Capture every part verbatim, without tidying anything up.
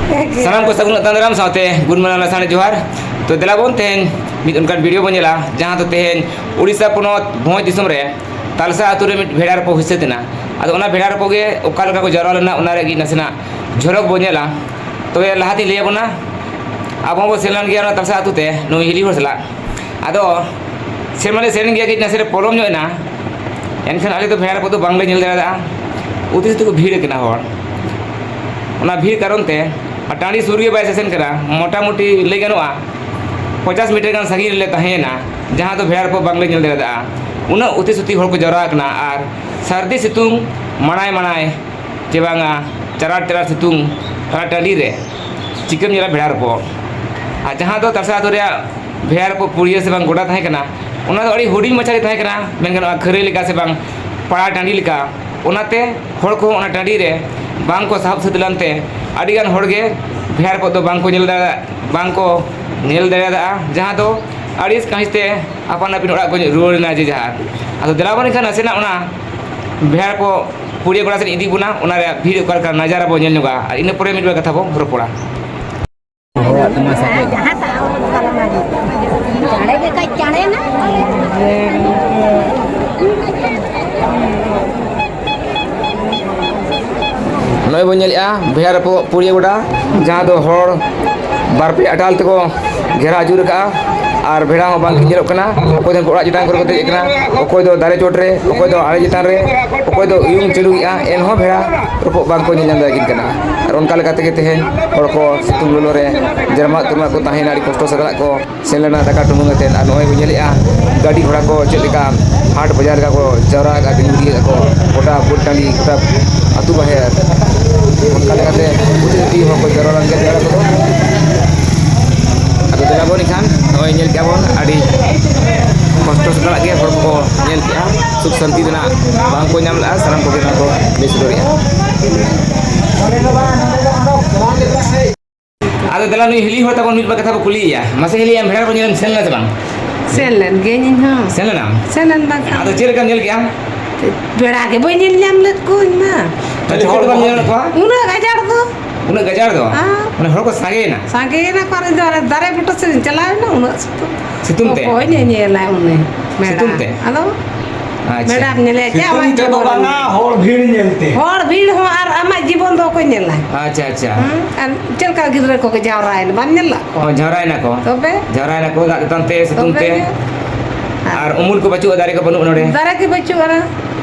ᱥᱟᱱᱟᱢ ᱠᱚ ᱥᱟᱹᱜᱩᱱ ᱟᱛᱟᱝ ᱫᱟᱨᱟᱢ ᱥᱟᱶᱛᱮ ᱜᱩᱱ ᱢᱟᱱᱟᱣ ᱞᱟᱥᱟᱲᱦᱮᱫ ᱡᱚᱦᱟᱨ᱾ ᱛᱚ ᱫᱮᱞᱟ ᱵᱚᱱ ᱛᱮᱦᱮᱧ ᱢᱤᱫ ᱚᱱᱠᱟᱱ ᱵᱷᱤᱰᱤᱭᱳ ᱵᱚᱱ ᱧᱮᱞᱟ, ᱡᱟᱦᱟᱸ ᱫᱚ ᱛᱮᱦᱮᱧ ᱩᱲᱤᱥᱥᱟ ᱯᱚᱱᱚᱛ ᱵᱷᱚᱸᱡᱽ ᱫᱤᱥᱚᱢ ᱨᱮ ᱛᱟᱞᱥᱟ ᱟᱛᱳ ᱨᱮ ᱢᱤᱫ ᱵᱷᱮᱲᱟ ᱨᱚᱯᱚ ᱦᱩᱭ ᱥᱟᱹᱛ ᱮᱱᱟ᱾ ᱟᱫᱚ ᱚᱱᱟ ᱵᱷᱮᱲᱟ ᱨᱚᱯᱚ ᱜᱮ ᱚᱠᱟ ᱞᱮᱠᱟ ᱠᱚ ᱡᱟᱣᱨᱟ ᱞᱮᱱᱟ, ᱚᱱᱟ ᱨᱮᱭᱟᱜ ᱜᱮ ᱱᱟᱥᱮᱱᱟᱜ ᱡᱷᱚᱞᱚᱠ ᱵᱚᱱ ᱧᱮᱞᱟ᱾ ᱛᱚᱵᱮ ᱞᱟᱦᱟᱛᱤᱧ ᱞᱟᱹᱭ ᱟᱵᱚᱱᱟ, ᱟᱵᱚ ᱦᱚᱸ ᱵᱚᱱ ᱥᱮᱱ ᱞᱮᱱ ᱜᱮᱭᱟ ᱚᱱᱟ ᱛᱟᱞᱥᱟ ᱟᱛᱳ ᱛᱮ ᱱᱩᱭ ᱦᱤᱞᱤ ᱦᱚᱲ ᱥᱟᱞᱟᱜ᱾ ᱟᱫᱚ ᱥᱮᱱ ᱢᱟᱞᱮ ᱥᱮᱱ ᱜᱮᱭᱟ, ᱠᱟᱹᱡ ᱱᱟᱥᱮ ᱞᱮ ᱯᱚᱞᱚᱢ ᱧᱚᱜ ᱮᱱᱟ, ᱮᱱᱠᱷᱟᱱ ᱟᱞᱮ ᱫᱚ ᱵᱷᱮᱲᱟ ᱨᱚᱯᱚ ᱫᱚ ᱵᱟᱝᱞᱮ ᱧᱮᱞ ᱫᱟᱲᱮᱭᱟᱫᱟ᱾ ᱩᱛᱤ ᱥᱩᱛᱤ ᱠᱚ ᱵᱷᱤᱲ ᱟᱠᱟᱱᱟ ᱦᱚᱲ᱾ ᱚᱱᱟ ᱵᱷᱤᱲ ᱠᱟᱨᱚᱱ ᱛᱮ ᱟᱨ ᱴᱟᱺᱰᱤ ᱥᱩᱨ ᱜᱮ ᱵᱟᱭ ᱥᱮᱥᱮᱱ ᱠᱟᱱᱟ, ᱢᱚᱴᱟᱢᱩᱴᱤ ᱞᱟᱹᱭ ᱜᱟᱱᱚᱜᱼᱟ ᱯᱚᱧᱪᱟᱥ ᱢᱤᱴᱟᱨ ᱜᱟᱱ ᱥᱟᱺᱜᱤᱧ ᱨᱮᱞᱮ ᱛᱟᱦᱮᱸᱭᱮᱱᱟ, ᱡᱟᱦᱟᱸ ᱫᱚ ᱵᱷᱮᱲᱟ ᱨᱚᱯᱚ ᱵᱟᱝᱞᱮ ᱧᱮᱞ ᱫᱟᱲᱮᱭᱟᱫᱟ᱾ ᱩᱱᱟᱹᱜ ᱩᱛᱤ ᱥᱩᱛᱤ ᱦᱚᱲ ᱠᱚ ᱡᱟᱣᱨᱟ ᱟᱠᱟᱱᱟ ᱟᱨ ᱥᱟᱹᱨᱫᱤ ᱥᱤᱛᱩᱝ ᱢᱟᱲᱟᱭ ᱢᱟᱲᱟᱭ ᱪᱮ ᱵᱟᱝᱟ ᱪᱟᱨᱟᱴ ᱪᱟᱨᱟᱴ ᱥᱤᱛᱩᱝ ᱚᱱᱟ ᱴᱟᱺᱰᱤ ᱨᱮ ᱪᱤᱠᱟᱹᱢ ᱧᱮᱞᱟ ᱵᱷᱮᱲᱟ ᱨᱚᱯᱚ? ᱟᱨ ᱡᱟᱦᱟᱸ ᱫᱚ ᱛᱟᱞᱥᱟ ᱟᱹᱛᱩ ᱨᱮᱭᱟᱜ ᱵᱷᱮᱲᱟ ᱨᱚᱯᱚ ᱯᱩᱲᱤᱭᱟᱹ ᱥᱮ ᱵᱟᱝ ᱜᱚᱰᱟ ᱛᱟᱦᱮᱸ ᱠᱟᱱᱟ, ᱚᱱᱟ ᱫᱚ ᱟᱹᱰᱤ ᱦᱩᱰᱤᱧ ᱢᱟᱪᱷᱟ ᱜᱮ ᱛᱟᱦᱮᱸ ᱠᱟᱱᱟ, ᱢᱮᱱ ᱜᱟᱱᱚᱜᱼᱟ ᱠᱷᱟᱹᱨᱟᱹᱭ ᱞᱮᱠᱟ ᱥᱮ ᱵᱟᱝ ᱯᱟᱲᱟ ᱴᱟᱺᱰᱤ ᱞᱮᱠᱟ᱾ ᱚᱱᱟᱛᱮ ᱦᱚᱲ ᱠᱚᱦᱚᱸ ᱚᱱᱟ ᱴᱟᱺᱰᱤ ᱨᱮ ᱵᱟᱝ ᱠᱚ ᱥᱟᱦᱚᱵ ᱥᱟᱹᱛ ᱞᱮᱱᱛᱮ ᱟᱹᱰᱤᱜᱟᱱ ᱦᱚᱲ ᱜᱮ ᱵᱷᱮᱲᱟ ᱨᱚᱯᱚ ᱫᱚ ᱵᱟᱝ ᱠᱚ ᱧᱮᱞ ᱫᱟᱲᱮᱭᱟᱜ, ᱵᱟᱝ ᱠᱚ ᱧᱮᱞ ᱫᱟᱲᱮᱭᱟᱫᱟ, ᱡᱟᱦᱟᱸ ᱫᱚ ᱟᱹᱲᱤᱥ ᱠᱟᱹᱦᱤᱥ ᱛᱮ ᱟᱯᱟᱱ ᱟᱹᱯᱤᱱ ᱚᱲᱟᱜ ᱠᱚ ᱨᱩᱣᱟᱹᱲ ᱮᱱᱟ ᱡᱮ ᱡᱟᱦᱟᱨ᱾ ᱟᱫᱚ ᱫᱮᱞᱟ ᱵᱚᱱ ᱮᱱᱠᱷᱟᱱ ᱱᱟᱥᱮᱱᱟᱜ ᱚᱱᱟ ᱵᱷᱮᱲᱟ ᱨᱚᱯᱚ ᱯᱩᱲᱤᱭᱟᱹ ᱜᱚᱰᱟ ᱥᱮᱫ ᱤᱫᱤ ᱵᱚᱱᱟ, ᱚᱱᱟ ᱨᱮᱭᱟᱜ ᱵᱷᱤᱲ ᱚᱠᱟ ᱞᱮᱠᱟ ᱱᱟᱡᱟᱨᱟ ᱵᱚᱱ ᱧᱮᱞ ᱧᱚᱜᱟ, ᱟᱨ ᱤᱱᱟᱹ ᱯᱚᱨᱮ ᱢᱤᱫ ᱵᱟᱨ ᱠᱟᱛᱷᱟ ᱵᱚᱱ ᱨᱚᱯᱚᱲᱟ᱾ ᱦᱚᱲᱟᱜ ᱛᱟᱢᱟᱥᱟ ᱠᱚ᱾ ᱪᱟᱬᱮ ᱜᱮ ᱠᱟᱹᱡ ᱪᱟᱬᱮ ᱱᱟ᱾ ᱱᱚᱜᱼᱚᱭ ᱵᱚᱱ ᱧᱮᱞᱮᱜᱼᱟ ᱵᱷᱮᱲᱟ ᱨᱚᱯᱚ ᱯᱩᱲᱤᱭᱟᱹ ᱜᱚᱰᱟ, ᱡᱟᱦᱟᱸ ᱫᱚ ᱦᱚᱲ ᱵᱟᱨ ᱯᱮ ᱟᱴᱟᱞ ᱛᱮᱠᱚ ᱜᱷᱮᱨᱟ ᱟᱹᱪᱩᱨ ᱟᱠᱟᱫᱼᱟ ᱟᱨ ᱵᱷᱮᱲᱟ ᱦᱚᱸ ᱵᱟᱝ ᱠᱤᱱ ᱧᱮᱞᱚᱜ ᱠᱟᱱᱟ᱾ ᱚᱠᱚᱭ ᱫᱚ ᱚᱲᱟᱜ ᱪᱮᱛᱟᱱ ᱠᱚᱨᱮ ᱠᱚ ᱫᱮᱡ ᱟᱠᱟᱱᱟ, ᱚᱠᱚᱭ ᱫᱚ ᱫᱟᱨᱮ ᱪᱚᱴ ᱨᱮ, ᱚᱠᱚᱭ ᱫᱚ ᱟᱲᱮ ᱪᱮᱛᱟᱱ ᱨᱮ, ᱚᱠᱚᱭ ᱫᱚ ᱩᱭᱩᱝ ᱪᱟᱹᱞᱩᱭᱮᱫᱼᱟ, ᱮᱱᱦᱚᱸ ᱵᱷᱮᱲᱟ ᱨᱚᱯᱚ ᱵᱟᱝ ᱠᱚ ᱧᱮᱞ ᱧᱟᱢ ᱫᱟᱲᱮᱭᱟᱠᱤᱱ ᱠᱟᱱᱟ᱾ ᱟᱨ ᱚᱱᱠᱟ ᱞᱮᱠᱟ ᱛᱮᱜᱮ ᱛᱮᱦᱮᱧ ᱦᱚᱲ ᱠᱚ ᱥᱤᱛᱩᱝ ᱞᱚᱞᱚ ᱨᱮ ᱡᱟᱨᱢᱟᱜ ᱛᱩᱨᱢᱟᱜ ᱠᱚ ᱛᱟᱦᱮᱸᱭᱮᱱᱟ, ᱟᱹᱰᱤ ᱠᱚᱥᱴᱚ ᱥᱟᱞᱟᱜ ᱠᱚ ᱥᱮᱱ ᱞᱮᱱᱟ ᱫᱟᱠᱟ ᱴᱩᱢᱟᱹᱝ ᱟᱛᱮᱫ᱾ ᱟᱨ ᱱᱚᱜᱼᱚᱭ ᱵᱚᱱ ᱧᱮᱞᱮᱫᱼᱟ ᱜᱟᱹᱰᱤ ᱜᱷᱚᱲᱟ ᱠᱚ ᱪᱮᱫ ᱞᱮᱠᱟ ᱦᱟᱴ ᱵᱟᱡᱟᱨ ᱞᱮᱠᱟ ᱠᱚ ᱡᱟᱣᱨᱟ ᱟᱠᱟᱫᱼᱟ, ᱛᱤᱸᱜᱩ ᱤᱫᱤᱭᱮᱫᱼᱟ ᱠᱚ ᱜᱚᱴᱟ ᱵᱷᱳᱴ ᱴᱟᱺᱰᱤ, ᱜᱚᱴᱟ ᱟᱹᱛᱩ ᱵᱟᱦᱮᱨ᱾ ᱚᱱᱠᱟ ᱞᱮᱠᱟᱛᱮ ᱩᱛᱤ ᱩᱛᱤ ᱦᱚᱲ ᱠᱚ ᱡᱟᱣᱨᱟ ᱞᱮᱱ ᱜᱮᱭᱟ ᱡᱟᱣᱨᱟ ᱠᱚᱫᱚ᱾ ᱟᱫᱚ ᱫᱮᱞᱟ ᱵᱚᱱ ᱮᱱᱠᱷᱟᱱ ᱱᱚᱜᱼᱚᱭ ᱧᱮᱞ ᱠᱮᱜᱼᱟ ᱵᱚᱱ, ᱟᱹᱰᱤ ᱠᱚᱥᱴᱚ ᱥᱟᱞᱟᱜ ᱜᱮ ᱦᱚᱲ ᱠᱚᱠᱚ ᱧᱮᱞ ᱠᱮᱜᱼᱟ, ᱥᱩᱠ ᱥᱟᱱᱛᱤ ᱨᱮᱱᱟᱜ ᱵᱟᱝ ᱠᱚ ᱧᱟᱢ ᱞᱮᱜᱼᱟ, ᱥᱟᱱᱟᱢ ᱠᱚᱜᱮ ᱱᱚᱣᱟ ᱠᱚ ᱵᱮᱥ ᱫᱟᱲᱮᱭᱟᱜᱼᱟ᱾ ᱟᱫᱚ ᱫᱮᱞᱟ ᱱᱩᱭ ᱦᱤᱞᱤ ᱦᱚᱲ ᱛᱟᱵᱚᱱ ᱢᱤᱫ ᱵᱟᱨ ᱠᱟᱛᱷᱟ ᱵᱚ ᱠᱩᱞᱤᱭᱮᱭᱟ᱾ ᱢᱟᱥᱮ ᱦᱤᱞᱤ, ᱟᱢ ᱵᱷᱮᱲᱟ ᱨᱚᱯᱚ ᱧᱮᱞᱮᱢ ᱥᱮᱱ ᱞᱮᱱᱟ ᱥᱮ ᱵᱟᱝ? ᱥᱮᱱ ᱞᱮᱱ ᱜᱤᱭᱟᱹᱧ ᱤᱧ ᱦᱚᱸ᱾ ᱥᱮᱱ ᱞᱮᱱᱟᱢ? ᱥᱮᱱ ᱞᱮᱱ ᱵᱟᱝ ᱠᱷᱟᱱ᱾ ᱟᱫᱚ ᱪᱮᱫ ᱞᱮᱠᱟᱢ ᱧᱮᱞ ᱠᱮᱜᱼᱟ? ᱵᱷᱮᱲᱟ ᱜᱮ ᱵᱟᱹᱧ ᱧᱮᱞ ᱧᱟᱢ ᱞᱮᱫ ᱠᱚᱣᱟᱧ ᱢᱟ᱾ ᱛᱟᱦᱞᱮ ᱦᱚᱲ ᱫᱚ ᱵᱟᱢ ᱧᱮᱞ ᱞᱮᱫ ᱠᱚᱣᱟ? ᱩᱱᱟᱹᱜ ᱜᱟᱡᱟᱲ ᱫᱚ᱾ ᱩᱱᱟᱹᱜ ᱜᱟᱡᱟᱲ ᱫᱚ? ᱦᱮᱸ᱾ ᱢᱟᱱᱮ ᱦᱚᱲ ᱠᱚ ᱥᱟᱸᱜᱮᱭᱮᱱᱟ? ᱥᱟᱸᱜᱮᱭᱮᱱᱟ ᱠᱚ, ᱟᱨ ᱤᱧ ᱫᱚ ᱚᱱᱮ ᱫᱟᱨᱮ ᱵᱩᱴᱟᱹ ᱥᱮᱫ ᱤᱧ ᱪᱟᱞᱟᱣ ᱮᱱᱟ, ᱩᱱᱟᱹᱜ ᱥᱤᱛᱩᱝ᱾ ᱥᱤᱛᱩᱝ ᱛᱮ? ᱚᱠᱚᱭ ᱧᱮᱧᱮᱞᱟᱭ ᱩᱱᱤ ᱢᱮᱰᱟᱢ? ᱥᱤᱛᱩᱝ ᱛᱮ? ᱟᱫᱚ ᱟᱪᱪᱷᱟ᱾ ᱢᱮᱰᱟᱢ ᱧᱮᱞᱮᱭᱟ, ᱪᱮᱫ ᱥᱤᱛᱩᱝ ᱟᱢᱟᱜ ᱛᱮᱫᱚ ᱡᱤᱵᱚᱱ? ᱵᱟᱝᱟ, ᱦᱚᱲ ᱵᱷᱤᱲ ᱧᱮᱞᱛᱮ᱾ ᱦᱚᱲ ᱵᱷᱤᱲ ᱦᱚᱸ ᱟᱨ ᱟᱢᱟᱜ ᱡᱤᱵᱚᱱ ᱫᱚ ᱚᱠᱚᱭ ᱧᱮᱞᱟᱭ? ᱟᱪᱪᱷᱟ, ᱟᱪᱪᱷᱟ᱾ ᱦᱩᱸ? ᱟᱨ ᱪᱮᱫ ᱞᱮᱠᱟ ᱜᱤᱫᱽᱨᱟᱹ ᱠᱚᱠᱚ ᱡᱟᱣᱨᱟᱭᱮᱱᱟ, ᱵᱟᱢ ᱧᱮᱞ ᱞᱟᱜ ᱠᱚᱣᱟ? ᱦᱚᱸ, ᱡᱟᱣᱨᱟᱭᱮᱱᱟ ᱠᱚ᱾ ᱛᱚᱵᱮ? ᱡᱟᱣᱨᱟᱭᱮᱱᱟ ᱠᱚ ᱫᱟᱜ ᱛᱮᱛᱟᱝ ᱛᱮ, ᱥᱤᱛᱩᱝ ᱛᱚᱵᱮ ᱛᱮ᱾ ᱜᱮ᱾ ᱟᱨ ᱩᱢᱩᱞ ᱠᱚ ᱵᱟᱹᱪᱩᱜᱼᱟ, ᱫᱟᱨᱮ ᱠᱚ ᱵᱟᱹᱱᱩᱜᱼᱟ ᱱᱚᱰᱮ᱾ ᱫᱟᱨᱮ ᱜᱮ ᱵᱟᱹᱪᱩᱜ ᱟᱱᱟ᱾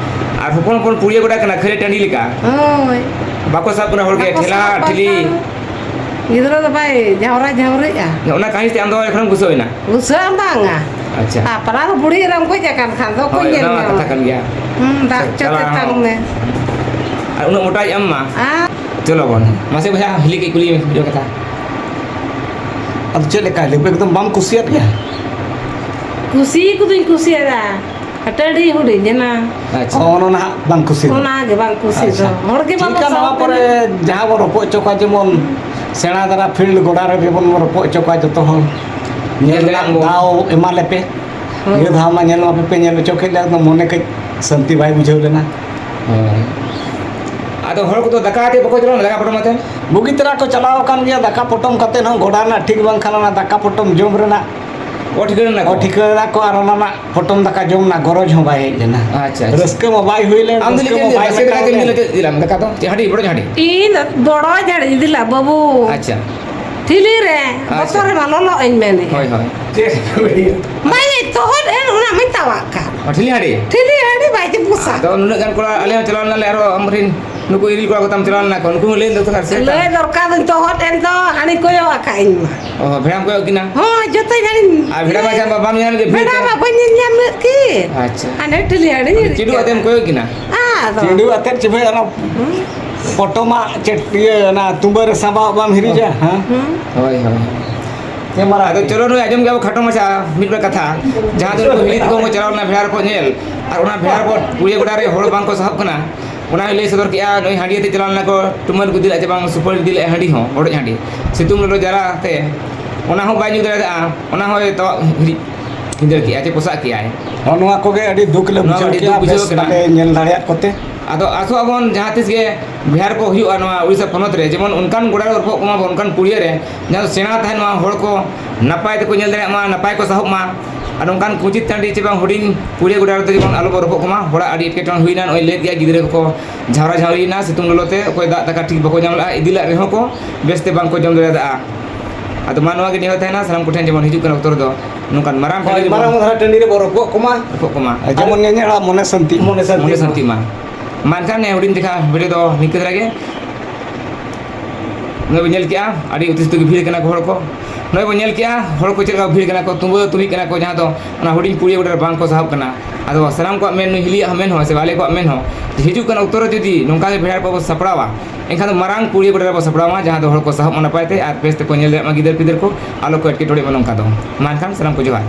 ᱟᱨ ᱦᱚᱯᱚᱱ ᱦᱚᱯᱚᱱ ᱯᱩᱲᱤᱭᱟᱹ ᱜᱚᱰᱟ ᱠᱟᱱᱟ, ᱠᱷᱟᱹᱞᱤ ᱴᱟᱺᱰᱤ ᱞᱮᱠᱟ᱾ ᱦᱳᱭ᱾ ᱵᱟᱠᱚ ᱥᱟᱵ ᱠᱟᱱᱟ ᱦᱚᱲ ᱜᱮ, ᱵᱟᱠᱚ ᱴᱷᱮᱞᱟ, ᱥᱟᱵ ᱠᱚᱣᱟ ᱴᱷᱤᱞᱤ᱾ ᱠᱷᱟᱱ᱾ ᱜᱤᱫᱽᱨᱟᱹ ᱫᱚ ᱵᱟᱭ ᱡᱷᱟᱣᱨᱟ ᱡᱷᱟᱣᱨᱤᱜᱼᱟ᱾ ᱚᱱᱟ ᱠᱟᱹᱦᱱᱤ ᱛᱮ ᱟᱢ ᱫᱚ ᱮᱠᱷᱚᱱᱮᱢ ᱜᱩᱥᱟᱹᱣ ᱮᱱᱟ? ᱜᱩᱥᱟᱹᱣ ᱵᱟᱝᱟ᱾ ᱟᱪᱪᱷᱟ᱾ ᱟᱯᱱᱟᱨ ᱵᱩᱲᱦᱤ ᱮᱨᱟᱢ ᱜᱚᱡ ᱟᱠᱟᱱ ᱠᱷᱟᱱ ᱫᱚ ᱚᱠᱚᱭ ᱦᱳᱭ, ᱧᱮᱞ ᱚᱱᱟ ᱢᱟ ᱧᱟᱢᱟ? ᱠᱟᱛᱷᱟ ᱠᱟᱱ ᱜᱮᱭᱟ᱾ ᱦᱩᱸ, ᱫᱟᱜ ᱟᱪᱪᱷᱟ, ᱪᱚ ᱪᱟᱞᱟᱣ ᱛᱮᱛᱟᱝ ᱦᱚᱸ᱾ ᱢᱮ᱾ ᱟᱨ ᱩᱱᱟᱹᱜ ᱢᱚᱴᱟᱭᱤᱡ ᱟᱢ ᱢᱟ᱾ ᱟᱨ ᱪᱚᱞᱚ ᱵᱚᱱ᱾ ᱢᱟᱥᱮ ᱵᱚᱭᱦᱟ, ᱦᱤᱞᱤ ᱠᱟᱹᱡ ᱠᱩᱞᱤ ᱢᱮ, ᱵᱩᱡᱷᱟᱹᱣ ᱠᱟᱛᱷᱟ᱾ ᱟᱫᱚ ᱪᱮᱫ ᱞᱮᱠᱟ ᱞᱟᱹᱭ ᱢᱮ, ᱮᱠᱫᱚᱢ ᱵᱟᱢ ᱠᱩᱥᱤᱭᱟᱫ ᱜᱮᱭᱟ? ᱠᱩᱥᱤ ᱠᱚᱫᱚᱧ ᱠᱩᱥᱤᱭᱟᱫᱟ, ᱴᱟᱺᱰᱤ ᱦᱩᱰᱤᱧ ᱮᱱᱟ᱾ ᱟᱪᱪᱷᱟ᱾ ᱚ, ᱚᱱᱟ ᱱᱟᱦᱟᱜ ᱵᱟᱝ ᱠᱩᱥᱤ ᱫᱚ᱾ ᱚᱱᱟ ᱜᱮ ᱵᱟᱝ ᱠᱩᱥᱤ ᱫᱚ᱾ ᱟᱪᱪᱷᱟ᱾ ᱦᱚᱲ ᱜᱮ ᱵᱟᱠᱚ ᱴᱷᱤᱠᱟ, ᱱᱚᱣᱟ ᱥᱟᱵ ᱯᱚᱨᱮ ᱠᱟᱱᱟ᱾ ᱡᱟᱦᱟᱸ ᱵᱚᱱ ᱨᱚᱯᱚᱜ ᱦᱚᱪᱚ ᱠᱚᱣᱟ, ᱡᱮᱢᱚᱱ ᱥᱮᱬᱟ ᱫᱷᱟᱨᱟ field ᱜᱚᱰᱟ ᱨᱮ ᱡᱮᱢᱚᱱ ᱵᱚᱱ ᱨᱚᱯᱚᱜ ᱦᱚᱪᱚ ᱠᱚᱣᱟ ᱡᱚᱛᱚ ᱦᱚᱲ᱾ ᱧᱮᱞ ᱧᱮᱞ ᱨᱮᱱᱟᱜ ᱫᱟᱲᱮᱭᱟᱜ ᱵᱚᱱ᱾ ᱫᱟᱣ ᱮᱢᱟ ᱞᱮᱯᱮ᱾ ᱦᱳᱭ᱾ ᱱᱤᱭᱟᱹ ᱫᱷᱟᱣ ᱢᱟ ᱧᱮᱞ ᱢᱟᱯᱮ ᱯᱮ ᱧᱮᱞ ᱦᱚᱪᱚ ᱠᱮᱫ ᱞᱮᱭᱟ, ᱮᱠᱫᱚᱢ ᱢᱚᱱᱮ ᱠᱟᱹᱡ ᱥᱟᱹᱱᱛᱤ ᱵᱟᱭ ᱵᱩᱡᱷᱟᱹᱣ ᱞᱮᱱᱟ᱾ ᱦᱳᱭ᱾ ᱟᱫᱚ ᱦᱚᱲ ᱠᱚᱫᱚ ᱫᱟᱠᱟ ᱟᱛᱮ ᱵᱟᱠᱚ ᱪᱟᱞᱟᱣ ᱞᱮᱱᱟ, ᱫᱟᱠᱟ ᱯᱚᱴᱚᱢ ᱟᱛᱮ? ᱵᱩᱜᱤ ᱛᱮᱨᱟ ᱠᱚ ᱪᱟᱞᱟᱣ ᱟᱠᱟᱱ ᱜᱮᱭᱟ, ᱫᱟᱠᱟ ᱯᱚᱴᱚᱢ ᱠᱟᱛᱮ ᱦᱚᱸ ᱜᱚᱰᱟ ᱨᱮᱱᱟᱜ ᱴᱷᱤᱠ ᱵᱟᱝᱠᱷᱟᱱ ᱚᱱᱟ ᱫᱟᱠᱟ ᱯᱚᱴᱚᱢ ᱡᱚᱢ ᱨᱮᱱᱟᱜ ᱚ, ᱴᱷᱤᱠᱟᱹ ᱞᱮᱱᱟ ᱠᱚ? ᱚ, ᱴᱷᱤᱠᱟᱹ ᱞᱮᱱᱟ ᱠᱚ, ᱟᱨ ᱚᱱᱟ ᱨᱮᱱᱟᱜ ᱯᱚᱴᱚᱢ ᱫᱟᱠᱟ ᱡᱚᱢ ᱨᱮᱱᱟᱜ ᱜᱚᱨᱚᱡᱽ ᱦᱚᱸ ᱵᱟᱭ ᱦᱮᱡ ᱞᱮᱱᱟ᱾ ᱟᱪᱪᱷᱟ, ᱟᱪᱪᱷᱟ᱾ ᱨᱟᱹᱥᱠᱟᱹ ᱢᱟ ᱵᱟᱭ ᱦᱩᱭ ᱞᱮᱱ, ᱟᱢ ᱫᱚ ᱨᱟᱹᱥᱠᱟᱹ ᱪᱮᱫ ᱢᱟ ᱮᱢ ᱵᱟᱭ ᱞᱟᱹᱭ ᱠᱮᱫᱟ? ᱢᱮᱴᱟᱣ ᱪᱮᱫ ᱮᱢ ᱞᱮᱱ᱾ ᱞᱟᱹᱭ ᱞᱮᱫᱟ? ᱫᱟᱠᱟ ᱫᱚ ᱪᱮᱫ ᱦᱟᱺᱰᱤ, ᱵᱚᱰᱚᱡ ᱦᱟᱺᱰᱤ? ᱤᱧ ᱫᱚ ᱵᱚᱰᱚᱡ ᱦᱟᱺᱰᱤ ᱤᱫᱤ ᱞᱮᱫᱟ, ᱵᱟᱹᱵᱩ᱾ ᱟᱪᱪᱷᱟ᱾ ᱴᱷᱤᱞᱤ ᱨᱮ, ᱟᱪᱪᱷᱟ᱾ ᱵᱚᱛᱚᱨ ᱨᱮᱢᱟ ᱞᱚᱞᱚ ᱟᱹᱧ ᱢᱮᱱᱮᱫ᱾ ᱦᱳᱭ, ᱦᱳᱭ᱾ ᱪᱮᱫ ᱦᱟᱺᱰᱤ? ᱵᱟᱭ ᱛᱚᱦᱚᱫ ᱮᱱ, ᱚᱱᱟ ᱢᱟᱧ ᱛᱟᱣᱟᱜ ᱠᱟᱱ᱾ ᱚ, ᱴᱷᱤᱞᱤ ᱦᱟᱺᱰᱤ? ᱴᱷᱤᱞᱤ ᱦᱟᱺᱰᱤ ᱵᱟᱭ ᱪᱮ ᱯᱚᱥᱟᱜ᱾ ᱟᱫᱚ ᱱᱩᱱᱟᱹᱜ ᱜᱟᱱ ᱠᱚᱲᱟ, ᱟᱞᱮ ᱦᱚᱸ ᱪᱟᱞᱟᱣ ᱞᱮᱱᱟ ᱞᱮ, ᱟᱨᱦᱚᱸ ᱟᱢᱨᱮᱱ ᱱᱩᱠᱩ ᱤᱨᱤᱞ ᱠᱚᱲᱟ ᱠᱚ ᱛᱟᱢ ᱪᱟᱞᱟᱣ ᱞᱮᱱᱟ ᱠᱚ, ᱱᱩᱠᱩ ᱦᱚᱸ ᱞᱟᱹᱭ ᱫᱚᱨᱠᱟᱨ ᱥᱮ? ᱞᱟᱹᱭ ᱫᱚᱨᱠᱟᱨ ᱫᱚᱧ ᱛᱚᱦᱚᱫ ᱮᱱ ᱫᱚ, ᱦᱟᱹᱱᱤ ᱠᱚᱭᱚᱜ ᱟᱠᱟᱫ ᱤᱧ ᱢᱟ᱾ ᱚ, ᱵᱷᱮᱲᱟᱢ ᱠᱚᱭᱚᱜ ᱠᱤᱱᱟ? ᱦᱳᱭ, ᱡᱚᱛᱚ ᱡᱟᱹᱱᱤᱡ᱾ ᱟᱨ ᱵᱷᱮᱲᱟ ᱢᱟ ᱡᱟᱦᱟᱸ ᱵᱟᱢ ᱧᱮᱞ ᱧᱟᱢ ᱠᱮᱫ ᱵᱷᱮᱲᱟ ᱵᱷᱤᱲ ᱛᱮ? ᱢᱟ ᱵᱟᱹᱧ ᱧᱮᱞ ᱧᱟᱢ ᱞᱮᱫ ᱠᱤ᱾ ᱟᱪᱪᱷᱟ᱾ ᱦᱟᱱᱮ ᱴᱷᱤᱞᱤ ᱦᱟᱺᱰᱤ ᱪᱤᱰᱩ ᱟᱛᱮᱢ ᱠᱚᱭᱚᱜ ᱠᱤᱱᱟ? ᱟᱫᱚ᱾ ᱪᱤᱰᱩ ᱟᱛᱮᱫ ᱪᱮ ᱵᱷᱟᱹᱭ, ᱚᱱᱟ ᱦᱩᱸ᱾ ᱯᱚᱴᱚᱢᱟᱜ ᱪᱮᱫ ᱤᱭᱟᱹ, ᱚᱱᱟ ᱛᱩᱢᱵᱟᱹ ᱨᱮ ᱥᱟᱸᱵᱟᱣ ᱵᱟᱢ ᱦᱤᱨᱤᱡᱟ, ᱦᱮᱸ? ᱦᱩᱸ᱾ ᱦᱳᱭ, ᱦᱳᱭ᱾ ᱪᱮᱫ ᱢᱟᱨᱟᱝ ᱟᱫᱚ ᱪᱚᱞᱚ ᱱᱩᱭ ᱟᱸᱡᱚᱢ ᱜᱮᱭᱟ ᱵᱚ ᱠᱷᱟᱴᱚ ᱢᱟᱪᱷᱟ ᱢᱤᱫ ᱵᱟᱨ ᱠᱟᱛᱷᱟ᱾ ᱡᱟᱦᱟᱸ ᱫᱚ ᱩᱱᱠᱩ ᱦᱤᱞᱤ ᱛᱟᱠᱚ ᱠᱚ ᱪᱟᱞᱟᱣ ᱞᱮᱱᱟ ᱵᱷᱮᱲᱟ ᱨᱚᱯᱚᱫ ᱧᱮᱞ, ᱟᱨ ᱚᱱᱟ ᱵᱷᱮᱲᱟ ᱨᱚᱯᱚᱫ ᱯᱩᱲᱤᱭᱟᱹ ᱜᱚᱰᱟ ᱨᱮ ᱦᱚᱲ ᱵᱟᱝ ᱠᱚ ᱥᱟᱦᱚᱵ ᱠᱟᱱᱟ, ᱚᱱᱟ ᱦᱚᱸᱭ ᱞᱟᱹᱭ ᱥᱚᱫᱚᱨ ᱠᱮᱜᱼᱟ᱾ ᱱᱩᱭ ᱦᱟᱺᱰᱤ ᱟᱛᱮ ᱪᱟᱞᱟᱣ ᱞᱮᱱᱟ ᱠᱚ, ᱴᱩᱢᱟᱹᱞ ᱠᱚ ᱤᱫᱤ ᱞᱮᱫᱼᱟ ᱪᱮ ᱵᱟᱝ, ᱥᱩᱯᱟᱹᱲᱤ ᱤᱫᱤ ᱞᱮᱫᱼᱟ ᱦᱟᱺᱰᱤ ᱦᱚᱸ, ᱵᱚᱰᱚᱡ ᱦᱟᱺᱰᱤ, ᱥᱤᱛᱩᱝ ᱞᱚᱞᱚ ᱡᱟᱞᱟ ᱛᱮ ᱚᱱᱟ ᱦᱚᱸ ᱵᱟᱭ ᱧᱩ ᱫᱟᱲᱮᱭᱟᱫᱟ, ᱚᱱᱟ ᱦᱚᱸᱭ ᱛᱟᱣᱟᱜ ᱦᱤᱨᱤᱡ ᱵᱷᱤᱸᱫᱟᱹᱲ ᱠᱮᱜᱼᱟ ᱪᱮ ᱯᱚᱥᱟᱜ ᱠᱮᱜᱼᱟᱭ᱾ ᱦᱚᱸ, ᱱᱚᱣᱟ ᱠᱚᱜᱮ ᱟᱹᱰᱤ ᱫᱩᱠ ᱞᱮ ᱱᱚᱣᱟ ᱵᱩᱡᱷᱟᱹᱣ ᱟᱹᱰᱤ ᱠᱮᱜᱼᱟ, ᱫᱩᱠ ᱵᱩᱡᱷᱟᱹᱣ ᱵᱮᱥ ᱠᱟᱱᱟ᱾ ᱵᱟᱞᱮ ᱧᱮᱞ ᱫᱟᱲᱮᱭᱟᱫ ᱠᱚᱛᱮ᱾ ᱟᱫᱚ ᱟᱥᱚᱜ ᱟᱵᱚᱱ ᱡᱟᱦᱟᱸ ᱛᱤᱥ ᱜᱮ ᱵᱤᱦᱟᱨ ᱠᱚ ᱦᱩᱭᱩᱜᱼᱟ ᱱᱚᱣᱟ ᱩᱲᱤᱥᱥᱟ ᱯᱚᱱᱚᱛ ᱨᱮ, ᱡᱮᱢᱚᱱ ᱚᱱᱠᱟᱱ ᱜᱚᱰᱟ ᱨᱮ ᱨᱚᱯᱚᱜ ᱠᱚᱢᱟ ᱵᱚᱱ, ᱚᱱᱠᱟᱱ ᱯᱩᱲᱤᱭᱟᱹ ᱨᱮ, ᱡᱟᱦᱟᱸ ᱫᱚ ᱥᱮᱬᱟ ᱛᱟᱦᱮᱱ ᱢᱟ, ᱦᱚᱲ ᱠᱚ ᱱᱟᱯᱟᱭ ᱛᱮᱠᱚ ᱧᱮᱞ ᱫᱟᱲᱮᱭᱟᱜ ᱢᱟ, ᱱᱟᱯᱟᱭ ᱠᱚ ᱥᱟᱦᱚᱵ ᱢᱟ᱾ ᱟᱨ ᱱᱚᱝᱠᱟᱱ ᱠᱩᱪᱤᱛ ᱴᱟᱺᱰᱤ ᱪᱮ ᱵᱟᱝ ᱦᱩᱰᱤᱧ ᱯᱩᱲᱤᱭᱟᱹ ᱜᱚᱰᱟ ᱨᱮᱫᱚ ᱡᱮᱢᱚᱱ ᱟᱞᱚ ᱵᱚ ᱨᱚᱯᱚᱜ ᱠᱚᱢᱟ᱾ ᱦᱚᱲᱟᱜ ᱟᱹᱰᱤ ᱮᱴᱠᱮᱴᱚᱬᱮ ᱦᱩᱭᱱᱟ, ᱱᱚᱜᱼᱚᱭ ᱞᱟᱹᱭᱮᱫ ᱜᱮᱭᱟ, ᱜᱤᱫᱽᱨᱟᱹ ᱠᱚᱠᱚ ᱡᱷᱟᱣᱨᱟ ᱡᱷᱟᱣᱨᱤᱭᱮᱱᱟ ᱥᱤᱛᱩᱝ ᱞᱚᱞᱚ ᱛᱮ, ᱚᱠᱚᱭ ᱫᱟᱜ ᱫᱟᱠᱟ ᱴᱷᱤᱠ ᱵᱟᱠᱚ ᱧᱟᱢ ᱞᱮᱫᱼᱟ, ᱤᱫᱤ ᱞᱟᱜ ᱨᱮᱦᱚᱸ ᱠᱚ ᱵᱮᱥᱛᱮ ᱵᱟᱝ ᱠᱚ ᱡᱚᱢ ᱫᱟᱲᱮᱭᱟᱫᱟ᱾ ᱟᱫᱚ ᱢᱟ ᱱᱚᱣᱟ ᱜᱮ ᱱᱮᱦᱚᱨ ᱛᱟᱦᱮᱱᱟ ᱥᱟᱱᱟᱢ ᱠᱚᱴᱷᱮᱱ, ᱡᱮᱢᱚᱱ ᱦᱤᱡᱩᱜ ᱠᱟᱱ ᱚᱠᱛᱚ ᱨᱮᱫᱚ ᱱᱚᱝᱠᱟᱱ ᱢᱟᱨᱟᱝ ᱦᱳᱭ, ᱴᱟᱺᱰᱤ ᱨᱮᱵᱚᱱ ᱢᱟᱨᱟᱝ ᱫᱷᱟᱨᱟ ᱴᱟᱺᱰᱤ ᱨᱮᱵᱚᱱ ᱨᱚᱯᱚᱜ ᱠᱚᱢᱟ᱾ ᱨᱚᱯᱚᱜ ᱠᱚᱢᱟ᱾ ᱟᱨ ᱡᱮᱢᱚᱱ ᱧᱮᱧᱮᱞ ᱢᱚᱱᱮ ᱥᱟᱱᱛᱤ ᱢᱟ᱾ ᱢᱚᱱᱮ ᱥᱟᱱᱛᱤ ᱢᱚᱱᱮ ᱢᱟ᱾ ᱥᱟᱱᱛᱤ ᱢᱟ᱾ ᱢᱟ ᱮᱱᱠᱷᱟᱱ ᱱᱤᱭᱟᱹ ᱦᱩᱰᱤᱧ ᱫᱮᱠᱷᱟ ᱵᱷᱤᱰᱤᱭᱳ ᱫᱚ ᱱᱤᱝᱠᱟᱹ ᱫᱷᱟᱨᱟ ᱜᱮ᱾ ᱱᱚᱜᱼᱚᱭ ᱵᱚᱱ ᱧᱮᱞ ᱠᱮᱜᱼᱟ, ᱟᱹᱰᱤ ᱩᱛᱤ ᱥᱩᱛᱤ ᱜᱮ ᱵᱷᱤᱲ ᱠᱟᱱᱟ ᱠᱚ ᱦᱚᱲ ᱠᱚ᱾ ᱱᱚᱜᱼᱚᱭ ᱵᱚᱱ ᱧᱮᱞ ᱠᱮᱜᱼᱟ, ᱦᱚᱲ ᱠᱚ ᱪᱮᱫ ᱞᱮᱠᱟ ᱵᱷᱤᱲ ᱠᱟᱱᱟ ᱠᱚ, ᱛᱩᱢᱵᱟᱹ ᱛᱩᱢᱤᱡ ᱠᱟᱱᱟ ᱠᱚ, ᱡᱟᱦᱟᱸ ᱫᱚ ᱚᱱᱟ ᱦᱩᱰᱤᱧ ᱯᱩᱲᱤᱭᱟᱹ ᱜᱚᱰᱟ ᱨᱮ ᱵᱟᱝ ᱠᱚ ᱥᱟᱦᱚᱵ ᱠᱟᱱᱟ᱾ ᱟᱫᱚ ᱥᱟᱱᱟᱢ ᱠᱚᱣᱟᱜ ᱢᱮᱱ, ᱱᱩᱭ ᱦᱤᱞᱤᱭᱟᱜ ᱦᱚᱸ ᱢᱮᱱ ᱦᱚᱸ ᱥᱮ ᱟᱞᱮ ᱠᱚᱣᱟᱜ ᱢᱮᱱ ᱦᱚᱸ, ᱡᱮ ᱦᱤᱡᱩᱜ ᱠᱟᱱ ᱚᱠᱛᱚ ᱨᱮ ᱡᱩᱫᱤ ᱱᱚᱝᱠᱟ ᱜᱮ ᱵᱷᱤᱲ ᱵᱟᱵᱚ ᱥᱟᱯᱲᱟᱣᱟ, ᱮᱱᱠᱷᱟᱱ ᱫᱚ ᱢᱟᱨᱟᱝ ᱯᱩᱲᱤᱭᱟᱹ ᱜᱚᱰᱟ ᱨᱮᱵᱚ ᱥᱟᱯᱲᱟᱣ ᱢᱟ, ᱡᱟᱦᱟᱸ ᱫᱚ ᱦᱚᱲ ᱠᱚ ᱥᱟᱦᱚᱵ ᱢᱟ ᱱᱟᱯᱟᱭ ᱛᱮ ᱟᱨ ᱵᱮᱥ ᱛᱮᱠᱚ ᱧᱮᱞ ᱫᱟᱲᱮᱭᱟᱜ ᱢᱟ ᱜᱤᱫᱟᱹᱨ ᱯᱤᱫᱟᱹᱨ ᱠᱚ, ᱟᱞᱚ ᱠᱚ ᱮᱴᱠᱮᱴᱚᱬᱮᱜ ᱢᱟ ᱱᱚᱝᱠᱟ ᱫᱚ᱾ ᱢᱟ ᱮᱱᱠᱷᱟᱱ ᱥᱟᱱᱟᱢ ᱠᱚ ᱡᱚᱦᱟᱨ᱾